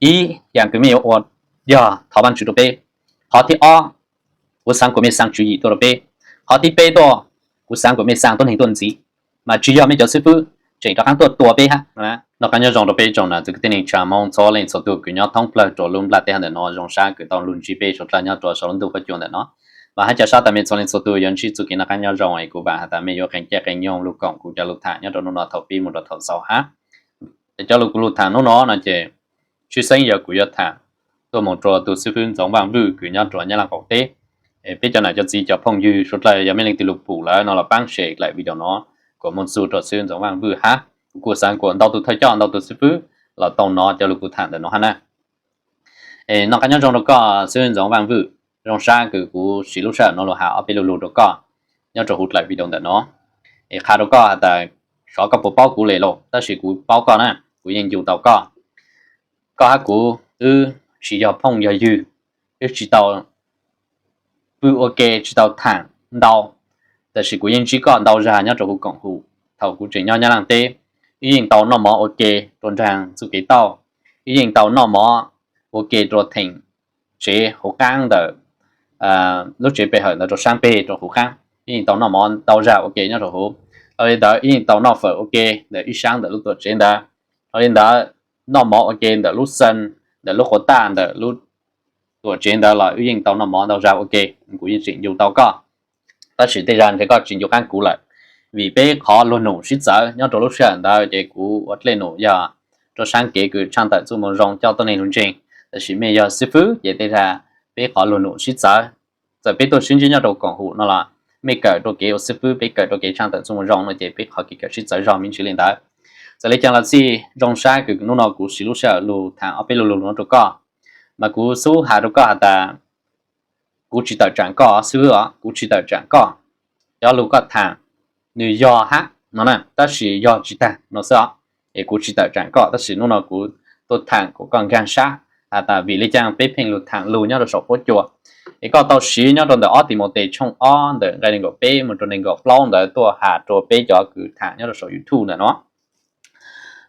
Ib yaam kws mej yuav ua yog thov Vaajtswv rua peb. Qhov thib ob, kuv xaav kuas mej xaa tswv yim tuaj rua peb. Qhov thib peb tuaj, kuv xaav kuas mej xaa tuab neeg tuaj ntxiv, mas tsi yog mej cov xwb fwb tseem rov qaab tuaj tua peb hab. Noj qaab nyob zoo rua peb tsoom nam txiv kwv tij neej tsaa Moob txhua leej txhua tug kws nyob thoob plawg rua lub nplaj teb hab ntawm no. Zoo sab kws tau lug ntsib peb suav dlawg nyob rua sau lub ntuj huab cua ntawm no. Vaam hab ca sab tas mej txhua leej txhua tug yuav ntsib txuj kev noj qaab nyob zoo es kuv vaam has tas mej yuav qee caij qee nyoog lug koom kuv cov lug thaam nyob rua nub no thaum pib moog rua thaum xaus hab. Cov lug kuv lug thaam nub no no ces tshwj xeeb yog kuv yuav thaam tuaj moog rua tug xwb fwb Ntxoov Vaaj Vwj kws nyob rua Nyab Laaj qaum teb. Peb cov nam cov txiv cov phooj ywg suav dlawg yog mej leej twg lug pum lawm no los paab share dlai video no kuas moog txug rua xwb fwb Ntxoov Vaaj Vwj hab. Kuv kuj xaav kuas ntau tug thawj coj ntau tug xwb fwb los tau nov cov lug kuv thaam ntawm no hab na. Noj qaab nyob zoo rua koj xwb fwb Ntxoov Vaaj Vwj, zoo sab kws kuv siv lub sij hawm no lug has ob peb lu lug rua koj nyob rua huv dlawm video ntawm no. Es qha rua koj has tas xyov koj puas paub kuv le lauj, tab sis kuv paub koj na, kuv yeej ncu tau koj. Koj hab kuv wb tsi yog phooj yog ywg, wb tsi tau pw ua ke tsi tau thaam ntau, tab sis kuv yeej ntsib koj ntau zag nyob rua huv koom hum. Thaum kuv tseem nyob Nyab Laaj teb, wb yeej tau noj mov ua ke rua nraag txuj kev tauj, wb yeej tau noj mov ua ke rua theem tsev huv qaab ntawm lub tsev pe hawm ntawd rua saab peg rua huv qaab, wb yeej tau noj mov ntau zag ua ke nyob rua huv. Dlhau li ntawd wb yeej tau noj fawm ua ke ntawm ib saab ntawm lub tuam tsev ntawd. Dlhau li ntawd noj mov ua ke ntawm lub xeev, ntawm lub quas taj, ntawm lub tuam tsev ntawd los wb yeej tau noj mov ntau zag ua ke. Kuv yeej tseem ncu tau koj, tab sis tej zag ntshe koj tsi ncu qaab kuv lawm. Vim peb qhov luag num sib txawv nyob rua lub sij hawm ntawd ces kuv ua dlej num yog rua saab kev kws tshaaj tawm txuj moo zoo coj tuab neeg lug ntseeg, tab sis mej yog xwb fwb ces tej zag peb qhov luag num sib txawv. Txawm peb tuaj sib ntsib nyob rua koom hum no los mej kawm rua kev ua xwb fwb, peb kawm rua kev tshaaj tawm txuj moo zoo no ces peb qhov kev kawm sib txawv zog me ntsis li ntawd. Txawm li caag los xij, zoo sab kws nub no kuv siv lub sij hawm lug thaam ob peb lu lug no rua koj, mas kuv xub has rua koj has tas kuv tsi tawm tsaam koj xwb os, kuv tsi tawm tsaam koj. Cov lug koj thaam nwg yog hab no na, tab sis yog tsi taag no xwb os. Es kuv tsi tawm tsaam koj, tab sis nub no kuv tuaj thaam kuas koj nkaag sab has tas vim li caag peb pheej lug thaam lug nyob rua saum huab cua. Es koj tau siv nyob rua ntawm ob Timautes tshooj ob ntawm nqai neeg nkaum peb moog rua neeg nkaum plaub ntawd tuaj has rua peb cov kws thaam nyob rua saum YouTube ntawm no.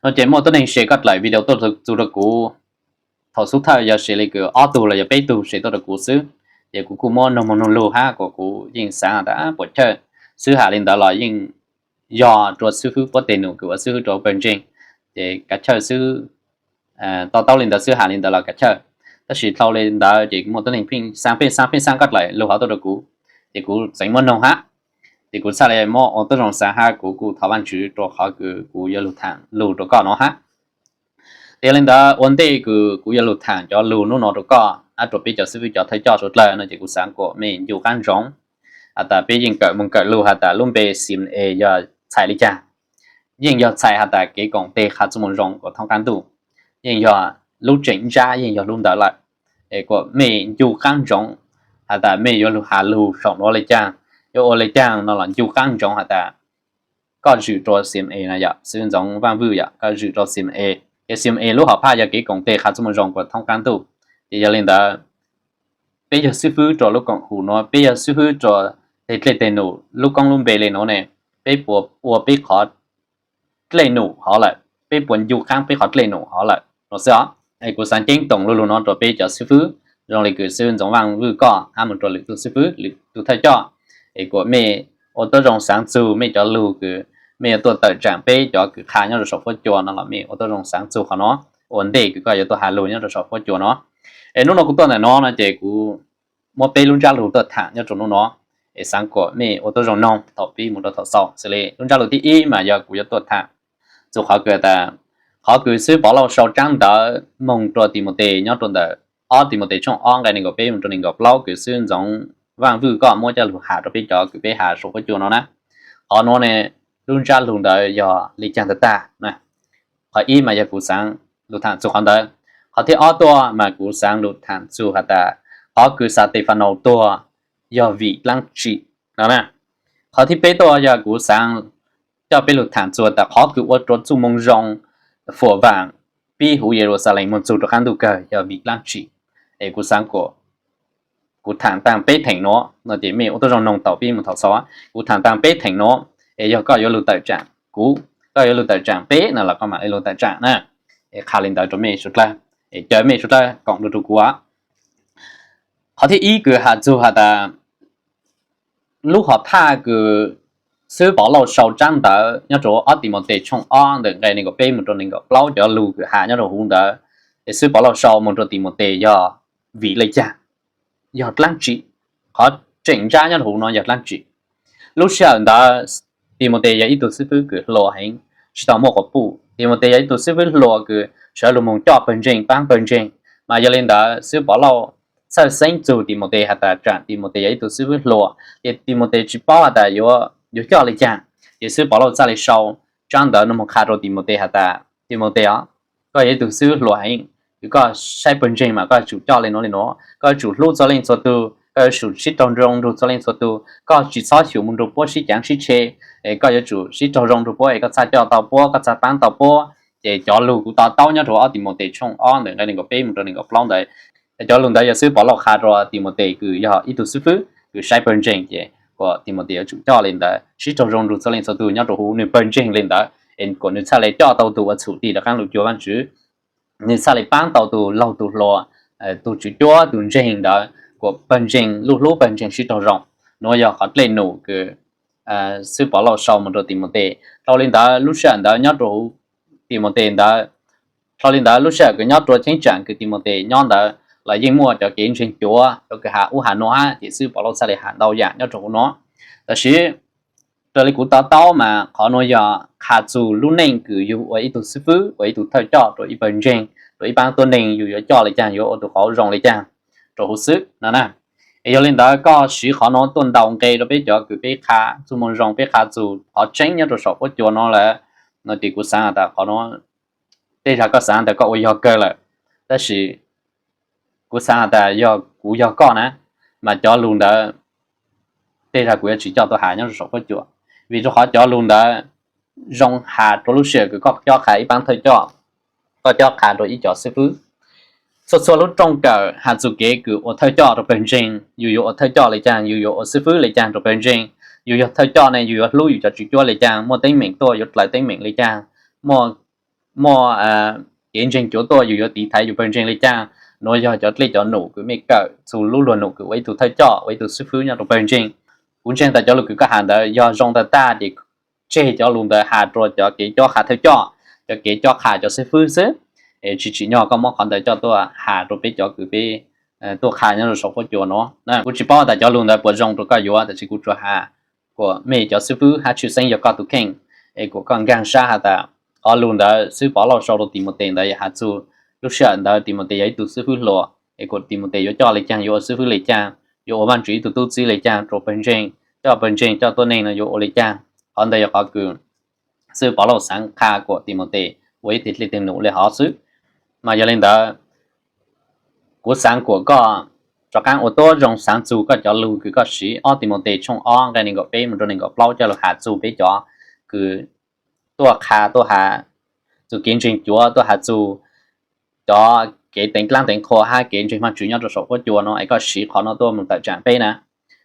No ces muaj tuab neeg share koj dlaim video tuaj txug rua kuv. Thaum xub thawj yog share li kws ob tug los yog peb tug share tuaj rua kuv xwb, ces kuv kuj muab noog moog noog lug hab kuas kuv yeej xaav tas puas chawj. Xwb has li ntawd los yeej yog rua xwb fwb puab teg num kws ua xwb fwb rua pawg ntseeg, ces kav chawj xwb. To taub li ntawd xwb has li ntawd los kav chawj. Tab sis dlhau li ntawd ces muaj tuab neeg pheej xaa pheej xaa pheej xaa koj dlaim lug hov tuaj rua kuv, ces kuv txeev muab noog hab. Ces kuv txhaj li muab ua tuab zoo xaav hab kuv kuj thov Vaajtswv rua qhov kws kuv yuav lug thaam lug rua koj no hab. Yog li ntawd ua ntej kws kuv yuav lug thaam cov lug nub no rua koj hab rua peb cov xwb fwb cov thawj coj suav dlawg no ces kuv xaav kuas mej ncu qaab ntsoov has tas peb yeej kawm moog kawm lug has tas lub npe C M A yog txhais li caag. Yeej yog txhais has tas kev koom teg qha txuj moo zoo kuas thoob qaab ntuj, yeej yog lub tseem ntsab yeej yog lub ntawd lawm. Es kuas mej ncu qaab ntsoov has tas mej yuav lug has lug saum nuav li caag, yuav ua li caag no los ncu qaab ntsoov has tas koj zwm rua C M A no yom, xwb Ntxoov Vaaj Vwj yom, koj zwm rua C M A. Ces C M A lub hom phaj yog kev koom teg qha txuj moo zoo kuas thoob qaab ntuj. Ces yog li ntawd, peb yog xwb fwb rua lub koom hum nuav, peb yog xwb fwb rua teg dlej teg num lub koob lub npe li nuav ne, peb puas ua peb qhov dlej num hov lawm, peb puas ncu qaab peb qhov dlej num hov lawm no xwb os. Es kuv xaav ceeb toom lu lug no rua peb cov xwb fwb, zoo li kws xwb Ntxoov Vaaj Vwj koj hab moog rua lwm tug xwb fwb lwm tug thawj coj, es kuas mej ua tuab zoo xaav txug mej cov lug kws mej yuav tuaj tawm tsaam peb cov kws qha nyob rua saum huab cua no los mej ua tuab zoo xaav txug qhov no ua ntej kws koj yuav tuaj has lug nyob rua saum huab cua no. Es nub no kuv tuaj ntawm no no ces kuv muab peb lub ntsab lug tuaj thaam nyob rua nub no, es xaav kuas mej ua tuab zoo noog thaum pib moog rua thaum xaus. Xws li lub ntsab lug thib ib mas yog kuv yuav tuaj thaam txug qhov kws tas, qhov kws xwb Pov Lauj sau tsaab ntawv moog rua Timautes nyob rua ntawm ob Timautes tshooj ob nqai neeg nkaum peb moog rua neeg nkaum plaub kws xwb Ntxoov Vaaj Vwj koj muab coj lug has rua peb cov kws peb has saum huab cua no na. Qhov nuav ne, lub ntsab lug ntawd yog li caag tag tag na. Qhov ib mas yog kuv xaav lug thaam txug qhov ntawd. Qhov thib ob tuaj mas kuv xaav lug thaam txug has tas, qhov kws Xatefanaus tuag yog vim dlaab tsi no na. Qhov thib peb tuaj yog kuv xaav coj peb lug thaam txug tas qhov kws ua rua txuj moo zoo fuam vaam pib huv Yeluxalees moog txug rua qaab ntuj kawg yog vim dlaab tsi. Es kuv xaav kuas kuv thaam taag peb theem nuav no ces mej ua tuab zoo noog thaum pib moog thaum xaus. Kuv thaam taag peb theem nuav, es yog koj yuav lug tawm tsaam kuv, koj yuav lug tawm tsaam peb no los koj mam li lug tawm tsaam na. Es qha li ntawd rua mej suav dlawg. Caw mej sawv daws koom rau rau kuv. Qhov thib ib kws has txug has tas lub hom phaj kws xib fwb Pov Lauj sau tsab ntawv nyob rau ob Timautes tshooj ob ntawm nqe nees nkaum peb mus rau nees nkaum plaub, cov lug kws has nyob rau huv ntawd, es xib fwb Pov Lauj sau mus rau Timautes yog vim le caag, yog dlaab tsi, qhov tseem ntsab nyob rau huv no yog dlaab tsi. Lub sij hawm ntawd Timautes yog ib tug xib fwb kws hluas heev, tsis tau muaj quas puj. Timautes yog ib tug xib fwb hluas kws sawv lug moog coj pawg ntseeg, paab pawg ntseeg. Mas yog le ntawd xib fwb Pov Lauj txhawj xeeb txug Timautes has tas tsaam Timautes yog ib tug xib fwb hluas, ces Timautes tsis paub has tas yuav coj le caag. Ces xib fwb Pov Lauj txhaj le sau tsab ntawv no moog qha rau Timautes has tas Timautes os, koj yog ib tug xib fwb hluas heev, koj saib pawg ntseeg mas koj yuav tsum coj le nuav le nuav, koj yuav tsum hlub txhua leej txhua tug, koj yuav tsum sib raug zoo nrug txhua leej txhua tug, koj tsis txhob xyum mus nrug puab sib caav sib tshe, koj yuav tsum sib raug zoo nrug puab es koj txhaj coj tau puab, koj txhaj paab tau puab. Ces cov lug kuv to taub nyob rau ob Timautes tshooj ob ntawm nqe nees nkaum peb mus rau nees nkaum plaub ntawd. Cov lug ntawd yog xib fwb Pov Lauj qha rau Timautes kws yog ib tug xib fwb kws saib pawg ntseeg, ces kuas Timautes yuav tsum coj le ntawd, sib raug zoo nrug txhua leej txhua tug nyob rau huv nwg pawg ntseeg le ntawd, es kuas nwg txhaj le coj tau tug ua txhum tig rov qaab lug cuag Vaajtswv, nwg txhaj le paab tau tug laug tug hluas, tug tswv cuab tug ntseeg ntawd, kuas pawg ntseeg luj hlub pawg ntseeg sib raug zoo. Nuav yog qhov dlej num kws xib fwb Pov Lauj sau mus rau Timautes. Dlhau le ntawd lub sij hawm ntawd nyob rau huv Timautes ntawd, dlhau le ntawd lub sij hawm kws nyob rua cheeb tsam kws Timautes nyob ntawd los yeej muaj cov kev ntseeg cuav, cov kws has ub has nuav hab, ces xib fwb Pov Lauj txhaj le has ntau yaam nyob rau huv nuav. Tab sis raws le kuv to taub mas qhov nuav yog qha txug lub neej kws yug ua ib tug xib fwb, ua ib tug thawj coj rua ib pawg ntseeg, rua ib paab tuab neeg, yug yuav coj le caag, yuav ua tug qauv zoo le caag rua huv xwb no na. Es yog le ntawd koj siv qhov nuav tuaj ntaus nqe rua peb cov kws peb qha txuj moo zoo, peb qha txug qhov tseeb nyob rua saum huab cua nuav lawm, no ces kuv xaav has tas qhov nuav tej zag koj xaav tas koj ua yog kawg lawm, tab sis kuv xaav has tas yog kuv yog koj na, mas cov lug ntawd tej zag kuv yuav tsis coj tuaj has nyob rua saum huab cua, vim rua qhov cov lug ntawd zoo has rua lub sij hawm kws koj cob qha ib paab thawj coj, koj cob qha rua ib cov xib fwb. Txhua txhua lub rooj kawm has txug kev kws ua thawj coj rua pawg ntseeg, yug yuav ua thawj coj le caag, yug yuav ua xib fwb le caag rua pawg ntseeg, yug yog thawj coj ne yug yuav hlub yug cov tswv cuab le caag, muaj teeb meem tuaj yuav dlawg teeb meem le caag, muaj muaj kev ntseeg cuav tuaj yug yuav tiv thaiv yug pawg ntseeg le caag. Nuav yog cov dlej cov num kws mej kawm txug lub luag num kws ua ib tug thawj coj, ua ib tug xib fwb nyob rua pawg ntseeg. Kuv ntseeg tas cov lug kws koj has ntawd yog zoo tag tag ces tseg cov lug ntawd has rua cov kev cob qha thawj coj, cov kev cob qha cov xib fwb xwb. Es tsis tsim nyog koj muab qhov ntawd coj tuaj has rua peb cov kws peb tuaj qha nyob rua saum huab cua nuav. Kuv tsis paub tas cov lug ntawd puas zoo rua koj yuav, tab sis kuv tsuas has kuas mej cov xib fwb hab tshwj xeeb yog koj tug kheej, es kuas koj nkaag sab has tas qhov lug ntawd xib fwb Pov Lauj sau rua Timautes ntawd yog has txug lub sij hawm ntawd Timautes yog ib tug xib fwb hluas, es kuas Timautes yuav coj le caag, yuav ua xib fwb le caag, yuav ua Vaajtswv ib tug tub txib le caag rua pawg ntseeg, coj pawg ntseeg coj tuab neeg no yuav ua le caag. Qhov ntawd yog qhov kws xib fwb Pov Lauj xaav qha kuas Timautes ua ib tug dlej tug num le hov xwb. Mas yog le ntawd kuv xaav kuas koj rov qaab ua tuab zoo xaav txug koj cov lug kws koj siv ob Timautes tshooj ob nqe nees nkaum peb mus rua nees nkaum plaub coj lug has txug peb cov kws tuaj qha tuaj has txug kev ntseeg cuav, tuaj has txug cov kev teev dlaab teev qhua hab kev ntseeg Vaajtswv nyob rua saum huab cua nuav, es koj siv qhov nuav tuaj mus tawm tsaam peb na.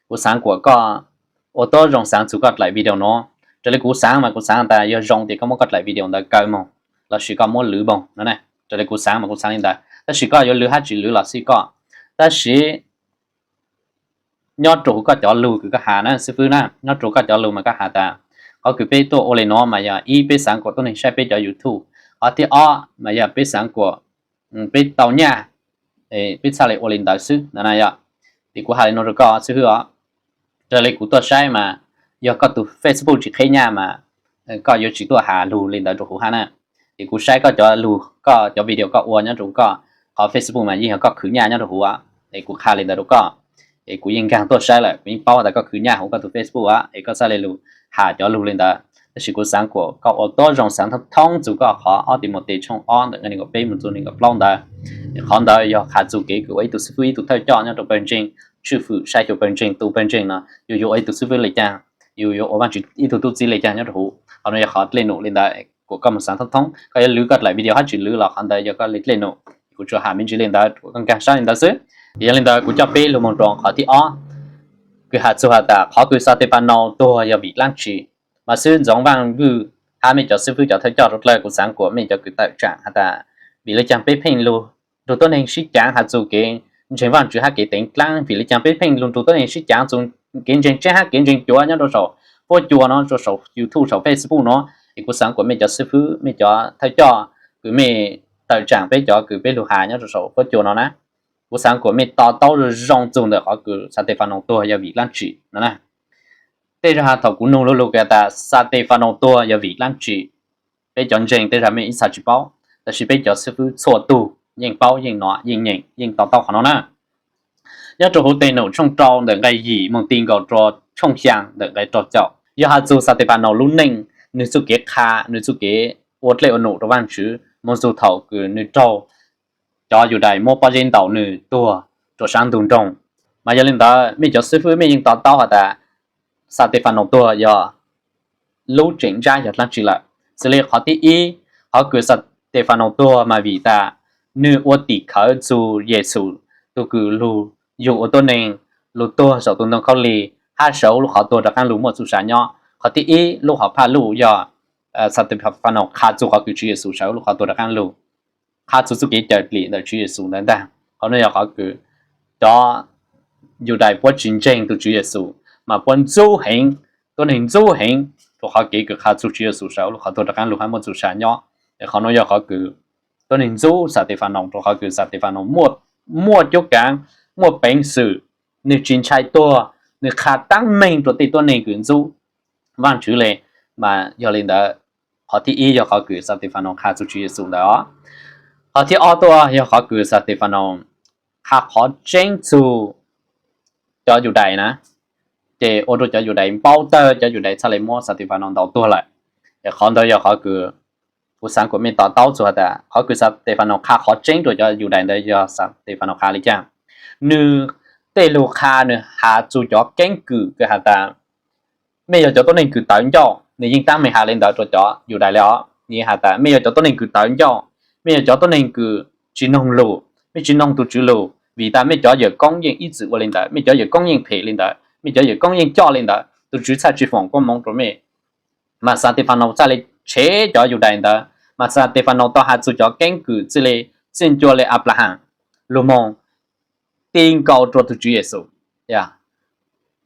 Kuv xaav kuas koj ua tuab zoo xaav txug koj dlaim video nuav. Raws le kuv xaav mas kuv xaav tas yog zoo ces koj muab koj dlaim video ntawd kaw moog lossis koj muab lwv moog no. Raws le kuv xaav mas kuv xaav le ntawd, tab sis koj yuav lwv hab tsis lwv los xij koj. Tab sis nyob rua huv koj cov lug kws koj has na xib fwb na, nyob rua koj cov lug mas koj has tas qhov kws peb tuaj ua le nuav mas yog ib, peb xaav kuas tuab neeg saib peb cov YouTube, qhov thib ob mas yog peb xaav kuas peb tau nyaj, peb txhaj le ua le ntawd xwb no na yog. Ces kuv has le nuav rua koj xib fwb os, raws le kuv tuaj saib mas yog koj tug Facebook tsis qheb nyaj mas koj yuav tsis tuaj has lug le ntawd rua huv hab na. Ces kuv saib koj cov lug, koj cov video koj ua nyob rua koj qhov Facebook mas yeej yog koj khwv nyaj nyob rua huv, es kuv qha le ntawd rua koj. Es kuv yeej nkaag tuaj saib lawm, kuv yeej paub tas koj khwv nyaj huv koj tug Facebook es koj txhaj le lug has cov lug le ntawd. Tab sis kuv xaav kuas koj ua tuab zoo xaav thoob thoob txug koj qhov ob Timautes tshooj ob ntawm nqe nees nkaum peb mus txug nees nkaum plaub ntawd. Qhov ntawd yog qha txug kev kws ua ib tug xib fwb, ib tug thawj coj nyob rua pawg ntseeg, tshwj fwm saib xyuas pawg ntseeg, tu pawg ntseeg no yug yuav ua ib tug xib fwb le caag, yug yuav ua Vaajtswv ib tug tub txib le caag nyob rua huv. Qhov nuav yog qhov dlej num le ntawd, kuas koj moog xaav thoob thoob, koj yuav lwv koj dlaim video hab tsis lwv los qhov ntawd yog koj le dlej num. Kuv tsuas has me ntsis le ntawd, koj nkaag sab le ntawd xwb. Yog le ntawd kuv coj peb lug moog rua qhov thib ob, kws has txug has tas qhov kws Xatepanau tuag yog vim dlaab tsi. Mas xib fwb Ntxoov Vaaj Vwj hab mej cov xib fwb cov thawj coj rau dlawg, kuv xaav kuas mej cov kws tawm tsaam has tas vim le caag peb pheej lug nrug tuab neeg sib caav has txug kev ntseeg Vaajtswv hab kev teev dlaab. Vim le caag peb pheej lug nrug tuab neeg sib caav txug kev ntseeg tshiab hab kev ntseeg cuav nyob rua saum huab cua no, rua saum YouTube, saum Facebook no? Es kuv xaav kuas mej cov xib fwb, mej cov thawj coj kws mej tawm tsaam peb cov kws peb lug has nyob rua saum huab cua no na, kuv xaav kuas mej to taub zoo txug ntawm qhov kws Xatefanos tuag yog vim dlaab tsi no na. Tej zag thaum kuv nug lu lug has tas Xatefanos tuag yog vim dlaab tsi, peb cov ntseeg tej zag mej ib txha tsi paub, tab sis peb cov xib fwb txhua tug yeej paub, yeej nov, yeej nyeem, yeej to taub qhov no na. Nyob rua huv Tes Num tshooj rau ntawm nqai yim moog ti nkaus rua tshooj xyaa ntawm nqai rau caum, yog has txug Xatefanos lub neej, nwg txuj kev qha, nwg txuj kev ua dlej ua num rua Vaajtswv moog txug thaum kws nwg raug cov Yudais muab pob zeb ntaus nwg tuag rua saab ntug nroog. Mas yog le ntawd mej cov xib fwb mej yeej to taub has tas Xatefanos tuag yog lub tseem ntsab yog dlaab tsi lawm. Xws le qhov thib ib, qhov kws Xatefanos tuag mas vim tas nwg ua tim khawv txug Yexus, tug kws lug yug ua tuab neeg, lug tuag saum tug ntoo khaub lig hab sau lub qhov tuag rov qaab lug muaj txuj sa nyob. Qhov thib ib, lub hom phaj luj yog Xatefanos qha txug qhov kws Tswv Yexus sau lub qhov tuag rov qaab lug, qha txug txuj kev cawm dlim ntawm Tswv Yexus ntawd ntag. Qhov no yog qhov kws cov Yudais puab tsi ntseeg tug Tswv Yexus, mas puab ntxub heev, tuab neeg ntxub heev rua qhov kev kws qha txug Tswv Yexus sau lub qhov tuag rov qaab lug hab muaj txuj sa nyob. Qhov no yog qhov kws tuab neeg ntxub Xatefanos rua qhov kws Xatefanos muaj cuab kaav, muaj peev xwm, nwg tsi ntshai tuag, nwg qha taab meeg rua tej tuab neeg kws ntxub Vaajtswv le. Mas yog le ntawd, qhov thib ib yog qhov kws Xatefanos qha txug Tswv Yexus ntawd os. Qhov thib ob tuaj yog qhov kws Xatefanos qha qhov tseeb txug cov Yudais na, ces ua rua cov Yudais npau tawg, cov Yudais txhaj le muab Xatefanos ntaus tuag lawm. Es qhov ntawd yog qhov kws kuv xaav kuas mej to taub txug has tas qhov kws Xatefanos qha qhov tseeb rua cov Yudais ntawd yog Xatefanos qha le caag. Nwg tej lug qha nwg has txug cov keeb kwm kws has tas mej yog cov tuab neeg kws tawv ncauj, nwg yeej taab meeg has le ntawd rua cov Yudais le os. Nwg has tas mej yog cov tuab neeg kws tawv ncauj, mej yog cov tuab neeg kws tsi noog lug, mej tsi noog tug Tswv lug, vim tas mej cov yawm koob yeej ib txwm ua le ntawd, mej cov yawm koob yeej phem le ntawd, mej cov yawm koob yeej coj le ntawd, tug Tswv txhaj tsi foom koob moov rua mej. Mas Xatefanos txhaj le tshev cov Yudais ntawd, mas Xatefanos tau has txug cov keeb kwm txij le, txij ncua le Anplahas lug moog ti nkaus rua tug Tswv Yexus.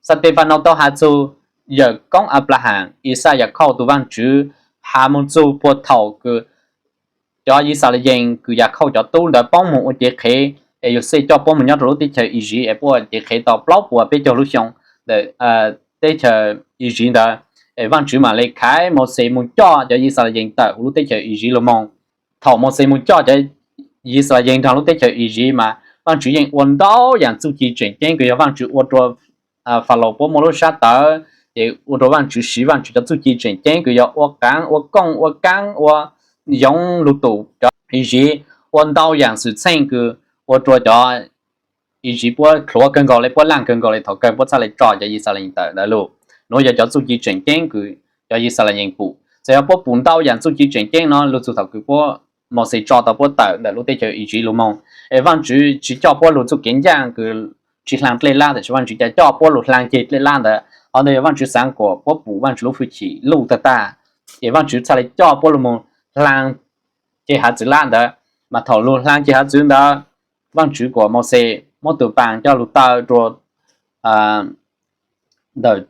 Xatefanos tau has txug yawm koob Anplahas, Ixaj, Yakhauj tug Vaajtswv, has moog txug puag thaum kws cov Yixalayees kws Yakhauj cov tub ntawd poob moog ua cev qhev, es Yauxej coj puab moog nyob rua lub teb chaws Iziv es puab ua cev qhev tau plaub puas peb caug lub xyoo ntawm teb chaws Iziv ntawd, es Vaajtswv mam le khaiv Mauxes moog coj cov Yixalayees tawm huv lub teb chaws Iziv lug moog. Thaum Mauxes moog coj cov Yixalayees nraag lub teb chaws Iziv mas Vaajtswv yeej ua ntau yaam txuj ci tseem ceeb kws yog Vaajtswv ua rua Falaus puab muaj lub sab tawv, ces ua rua Vaajtswv siv Vaajtswv cov txuj ci tseem ceeb kws yog ua qaav, ua kooj, ua kaab, ua yoov lug tum cov Iziv, ua ntau yaam xwm txheej kws ua rua cov Iziv puab dlhuav kawg nkaus le, puab laaj kawg nkaus le, thaum kawg puab txhaj le tso cov Yixalayees tawm ntawd lug. Nuav yog cov txuj ci tseem ceeb kws cov Yixalayees pum. Txawm yog puab pum ntau yaam txuj ci tseem ceeb no lug txug thaum kws puab, Mauxes tso tau puab tawm ntawm lub teb chaws Iziv lug moog, es Vaajtswv tsi coj puab lug txuj kev ncaaj kws tsi hlaang dlej lab, tab sis Vaajtswv ca coj puab lug hlaang ceg dlej lab ntawd. Qhov ntawd yog Vaajtswv xaav kuas puab pum Vaajtswv lub fwj chim luj tag tag, es Vaajtswv txhaj le coj puab lug moog hlaang ceg hav txwv lab ntawd. Mas thaum lug hlaang ceg hav txwv ntawd, Vaajtswv kuas Mauxes muab tug paas coj lug taw rua ntawm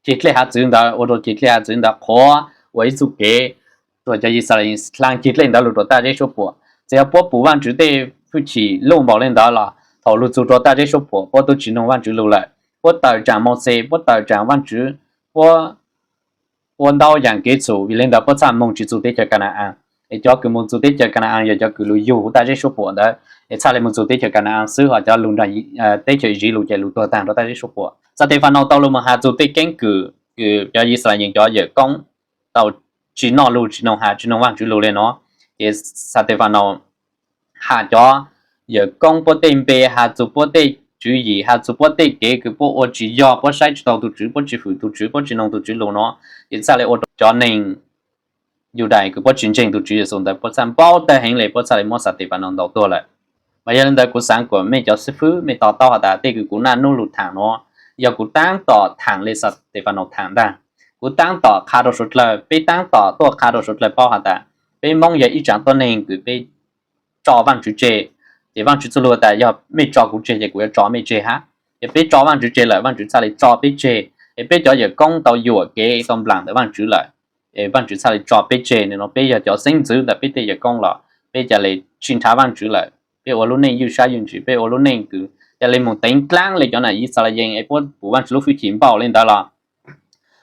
ceg dlej hav txwv ntawd, ua rua ceg dlej hav txwv ntawd qhuav ua ib txuj kev rua cov Yixalayees hlaang ceg dlej ntawd lug rua tag zeb suab puam. Txawm yog puab pum Vaajtswv tej fwj chim luj npaum le ntawd los thaum lug txug rua tag zeb suab puam puab tub tsi noog Vaajtswv lug lawm. Puab tawm tsaam Mauxes, puab tawm tsaam Vaajtswv, puab ua ntau yaam kev txhum, vim le ntawd puab txhaj moog tsi txug teb chaws Kana-as. Es cov kws moog txug teb chaws Kana-as yog cov kws lug yug huv tag zeb suab puam ntawd, es txhaj le moog txug teb chaws Kana-as xwb, ho cov lug nraag teb chaws Iziv lug ces lug tuag tag rua tag zeb suab puam. Xatefanos tau lug moog has txug tej keeb kwm kws cov Yixalayees cov yawm koob tau tsi noj lug, tsi noog has, tsi noog Vaajtswv lug le nuav. Ces Xatefanos has cov yawm koob puab tej npe, has txug puab tej tswv yim, has txug puab tej kev kws puab ua tsi yog, puab saib tsi tau tug Tswv, puab tsi hwm tug Tswv, puab tsi noog tug Tswv lug nuav, ces txhaj le ua rua cov neeg Yudais kws puab tsi ntseeg tug Tswv Yexus ntawd puab txhaj npau tawg heev le, puab txhaj le muab Xatefanos ntaus tuag lawm. Mas yog le ntawd kuv xaav kuas mej cov xib fwb mej to taub has tas tej kws kuv naj nub lug thaam nuav yog kuv taab tom thaam le Xatefanos thaam ntag. Kuv taab tom qha rua suav dlawg, peb taab tom tuaj qha rua suav dlawg paub has tas peb Moob yog ib tsaav tuab neeg kws peb tso Vaajtswv tseg, Ces Vajtswv txuj lug tas yog mej tso kuv tseg ces kuv yuav tso mej tseg hab. Ces peb tso Vajtswv tseg lawm, Vajtswv txhaj le tso peb tseg. Es peb cov yawm koob tau yuam kev tau nplaam ntawm Vajtswv lawm, es Vajtswv txhaj le tso peb tseg. Nim no peb yog cov xeeb ntxwv ntawm peb tej yawm koob los peb ca le tsim nrhav Vajtswv lawm, peb ua lub neej ywj sab ywj ntsws, peb ua lub neej kws ca le moog teev dlaab le cov nam Yixalayees es puab pum Vajtswv lub fwj chim npaum le ntawd los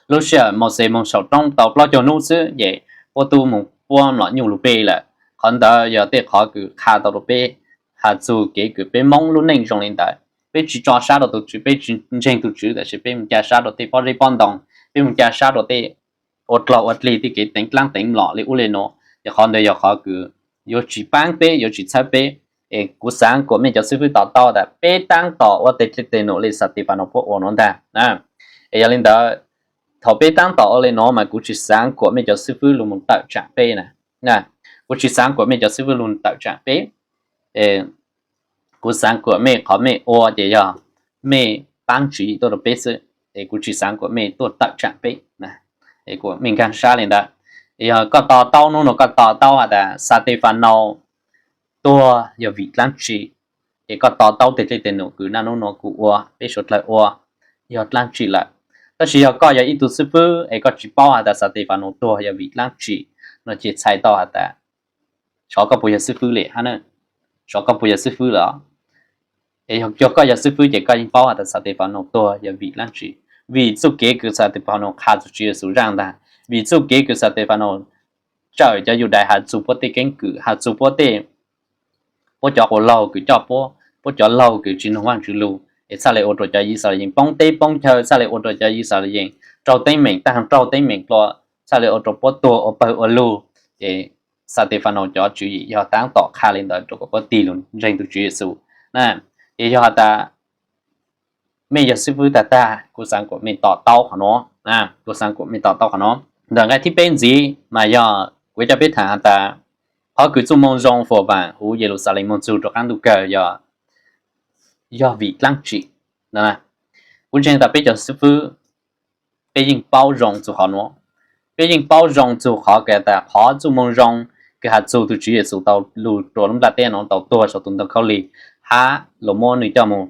lub sij hawm Mauxes moog saum roob tau plaub caug nub xwb ces puab tub moog puab mlom nyuj lug pe lawm. Qhov ntawd yog tej qhov kws qha tau rua peb has txug kev kws peb Moob lub neej zoo le ntawd. Peb tsi tso sab rua tug Tswv, peb tsi ntseeg tug Tswv, tab sis peb moog ca sab rua tej pob zeb pob ntoo, peb moog ca sab rua tej ua dlaug ua dlig tej kev teev dlaab teev mlom le ub le nuav. Ces qhov ntawd yog qhov kws yuav tsi paab peb, yuav tsi txhawb peb. Es kuv xaav kuas mej cov xib fwb to taub tas peb taab tom ua tej dlej tej num le Xatefanos puab ua nuav ntag. Es yog le ntawd, thaum peb taab tom ua le nuav mas kuv tsi xaav kuas mej cov xib fwb lug moog tawm tsaam peb na. Kuv tsi xaav kuas mej cov xib fwb lug tawm tsaam peb. Kuv xaav kuas mej qhov mej ua ces yog mej paab tswv yim tuaj rua peb xwb, es kuv tsi xaav kuas mej tuaj tawm tsaam peb. Kuas mej nkaag sab le ntawd. Yog koj to taub nub nuav, koj to taub has tas Xatefanos tuag yog vim dlaab tsi, ces koj to taub tej dlej tej num kws naj nub nuav kuv ua, peb suav dlawg ua, yog dlaab tsi lawm. Tab sis yog koj yog ib tug xib fwb es koj tsi paub has tas Xatefanos tuag yog vim dlaab tsi no ces txhais tau has tas xyov koj puas yog xib fwb le hab na, xyov koj puas yog xib fwb lawm. Es yog koj yog xib fwb ces koj yeej paub has tas Xatefanos tuag yog vim dlaab tsi, vim txuj kev kws Xatefanos qha txug Tswv Yexus zaaj ntag, vim txuj kev kws Xatefanos tsawm cov Yudais has txug puab tej keeb kwm, has txug puab tej, puab cov quas laug kws coj puab, puab cov laug kws tsi noog Vaajtswv lug, es txhaj le ua rua cov Yixalayees poob teb poob chaw, txhaj le ua rua cov Yixalayees raug teeb meem, taag raug teeb meem dlua, txhaj le ua rua puab tuag ua pawg ua lug. Ces Xatefanos cov tswv yim yog taab tom qha le ntawd rua kom puab tig lug ntseeg tug Tswv Yexus na. Ces yog has tas mej yog xib fwb tag tag, kuv xaav kuas mej to taub qhov nuav, kuv xaav kuas mej to taub qhov nuav. Ntawm nqai thib peb ntxiv mas yog kuv coj peb thaam has tas qhov kws txuj moo zoo fuam vaam huv Yeluxalees moog txug rua qaab ntuj kawg yog, yog vim dlaab tsi. Kuv ntseeg tas peb cov xib fwb, peb yeej paub zoo txug qhov nuav. Peb yeej paub zoo txug qhov kws tas qhov txuj moo zoo kws has txug tug Tswv Yexus tau lug rua lub nplaj teb nuav, tau tuag saum tug ntoo khaub lig, hab lug muab nwg coj moog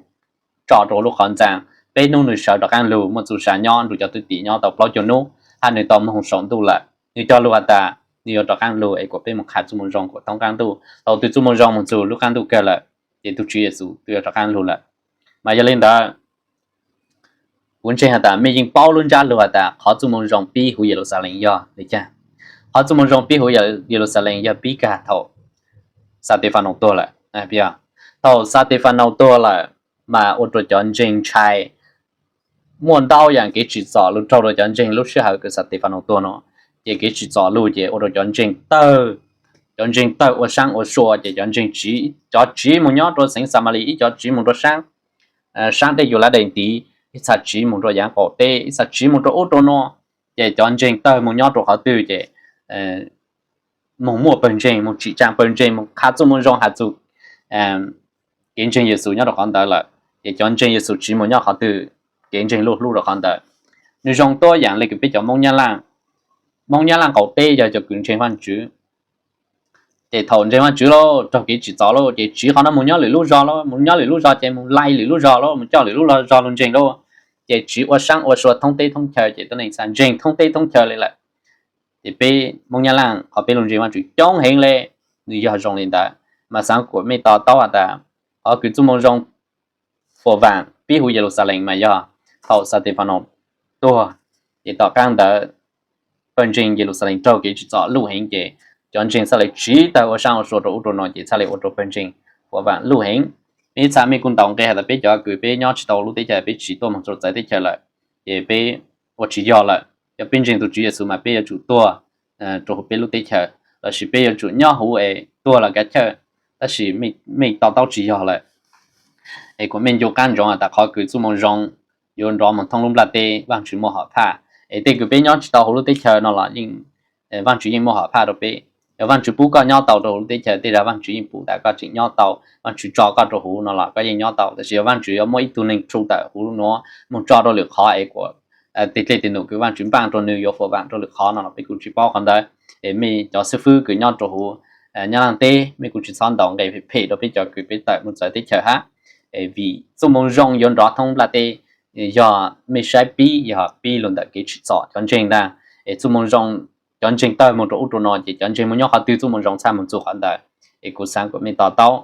tso rua lub qhov ntxaa, peb nub nwg sawv rov qaab lug, muaj txuj sa nyob nrug cov thwj tim nyob tau plaub caug nub, hab nwg tau moog saum ntuj lawm. Nwg cog lug has tas nwg yuav rov qaab lug es kuas peb moog qha txuj moo zoo kuas thoob qaab ntuj. Thaum twg txuj moo zoo moog txug lub qaab ntuj kawg lawm, ces tug Tswv Yexus twb yuav rov qaab lug lawm. Mas yog le ntawd, kuv ntseeg has tas mej yeej paub lub ntsab lug has tas qhov txuj moo zoo pib huv Yeluxalees yog le caag. Qhov txuj moo zoo pib huv Yeluxalees yog pib kag thaum Xatefanos tuag lawm. Thaum Xatefanos tuag lawm, mas ua rua cov ntseeg ntshai, muaj ntau yaam kev tsim txom lug raug rua cov ntseeg lub sij hawm kws Xatefanos tuag nuav. Ces kev tsim txom lug ces ua rua cov ntseeg tawg, cov ntseeg tawg ua saab ua sua, ces cov ntseeg tsiv, cov tsiv moog nyob rua xeev Xamalis, ib cov tsiv moog rua saab, saab dlej Yuladees ntiv, ib txha tsiv moog rua yaav qaum teb, ib txha tsiv moog rua ub rua nuav. Ces cov ntseeg tawg moog nyob rua qhov twg ces moog muaj pawg ntseeg, moog tsim tsaa pawg ntseeg, moog qha txuj moo zoo has txug kev ntseeg Yexus nyob rua qhov ntawd lawm. Ces cov ntseeg Yexus tsiv moog nyob qhov twg, kev ntseeg luj hlub rua qhov ntawd. Nwg zoo tuab yaam le kws peb cov Moob Nyab Laaj, Moob Nyab Laaj qaum teb yog cov kws ntseeg Vaajtswv. Ces thaum ntseeg Vaajtswv lauj, raug kev tsim txom lauj, ces tsiv qhov nuav moog nyob lwm lub zog lauj, moog nyob lwm lub zog ces moog laig lwm lub zog lauj, moog coj lwm lub zog lug ntseeg lauj. Ces tsiv ua saab ua sua thoob teb thoob chaw, ces tuab neeg txha ntseeg thoob teb thoob chaw le lawm. Ces peb Moob Nyab Laaj qhov peb lug ntseeg Vaajtswv coob heev le, nwg yog zoo le ntawd. Mas xaav kuas mej to taub has tas qhov kws txuj moo zoo fuam vaam pib huv Yeluxalees mas yog thaum Xatefanos tuag, ces tom qaab ntawd pawg ntseeg Yeluxalees raug kev tsim txom luj heev, ces cov ntseeg txhaj le tsiv tawg ua saab ua sua rua ub rua nuav, ces txhaj le ua rua pawg ntseeg fuam vaam luj heev. Ib txha mej kuj ntaus nqe has tas peb cov kws peb nyob tsis tau lub teb chaws, peb tsiv tuaj moog rua txawv teb chaws lawm, ces peb ua tsis yog lawm. Cov peb ntseeg tug Tswv Yexus mas peb yuav tsum tuag rua huv peb lub teb chaws, lossis peb yuav tsum nyob huv es tuag los kav chawj. Tab sis mej to taub tsis yog lawm. Es kuas mej ncu qaab ntsoov has tas qhov kws txuj moo zoo yuav nrov moog thoob lub nplaj teb, Vaajtswv muaj hom phaj. Es tej kws peb nyob tsis tau huv lub teb chaws no los yeej, Vaajtswv yeej muaj hom phaj rua peb. Yog Vaajtswv pub koj nyob tau rua huv lub teb chaws, tej zag Vaajtswv yeej pum tas koj tseem nyob tau. Vaajtswv tso koj rua huv no los koj yeej nyob tau, tab sis yog Vaajtswv yuav muab ib tug neeg tsu tawm huv nuav moog tso rua lwm qhov es kuas tej dlej tej num kws Vaajtswv npaaj rua nwg yuav fuam vaam rua lwm qhov no los peb kuj tsis paub qhov ntawd. Es mej cov xib fwb kws nyob rua huv Nyab Laaj teb, mej kuj tsi txhob ntaus nqe phem phem rua peb cov kws peb tawm moog txawv teb chaws hab. Vim txuj moo zoo yuav nrov thoob nplaj teb, yog mej saib pib, yog pib lug ntawm kev tsim txom cov ntseeg ntag. Es txuj moo zoo, cov ntseeg tawg moog rua ub rua no ces cov ntseeg moog nyob qhov twg txuj moo zoo txhaj moog txug qhov ntawd. Es kuv xaav kuas mej to taub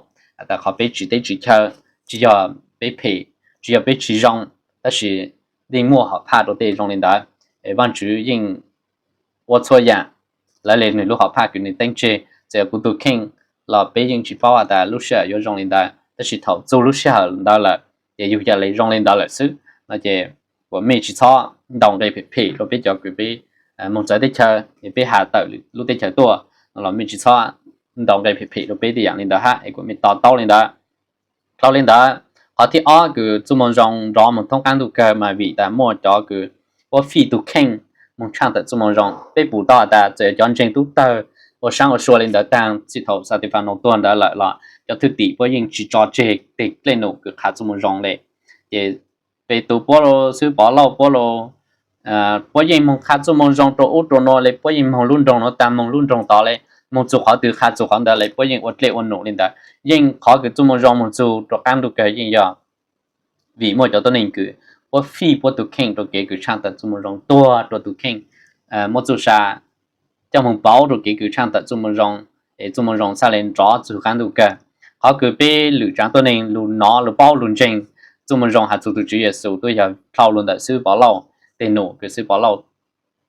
tas qhov peb tsiv teb tsiv chaw tsi yog peb phem, tsi yog peb tsi zoo, tab sis yeej muaj hom phaj rua tej zoo li ntawd. Es Vaajtswv yeej ua txhua yaam, lawv le nwg lub hom phaj kws nwg teeb tseg. Txawm yog kuv tug kheej los peb yeej tsi paub has tas lub sij hawm yuav zoo li ntawd, tab sis thaum txug lub sij hawm ntawd lawm ces yug yam le zoo li ntawd lawm xwb no ces kuas mej tsi txhob ntaus nqe phem phem rua peb cov kws peb moog txawv teb chaws es peb has tawm lub teb chaws tuaj no los mej tsi txhob ntaus nqe phem phem rua peb tej yaam li ntawd hab, es kuas mej to taub li ntawd. Dlhau li ntawd, qhov thib ob kws txuj moo zoo nrov moog thoob qaab ntuj kawg mas vim tas muaj cov kws puab fij tug kheej moog tshaaj tawm txuj moo zoo. Peb pum tau has tas txawm yog cov ntseeg tub tawg ua saab ua sua li ntawd taag, txij thaum Xatifas Naus tuag ntawd lawm los cov thwj tim puab yeej tsi tso tseg tej dlej num kws qha txuj moo zoo le. Ces Petus puab los, xib hwb Pov Lauj puab los, puab yeej moog qha txuj moo zoo rua ub rua nuav le, puab yeej moog lub nroog nuav taag, moog lub nroog tod le, moog txug qhov twg qha txug qhov ntawd le, puab yeej ua dlej ua num li ntawd. Yeej qhov kws txuj moo zoo moog txug rua qaab ntuj kawg yeej yog vim muaj cov tuab neeg kws puab fij puab tug kheej rua kev kws tshaaj tawm txuj moo zoo, tuag rua tug kheej, muab txuj sa coj moog pauv rua kev kws tshaaj tawm txuj moo zoo, es txuj moo zoo txhaj le nrov txug qaab ntuj kawg. Qhov kws peb lwm tsaav tuab neeg lug nov lug paub lug ntseeg txuj moo zoo has txug tug Tswv Yexus tuaj yog dlhau lug ntawm xib hwb Pov Lauj tej num kws xib hwb Pov Lauj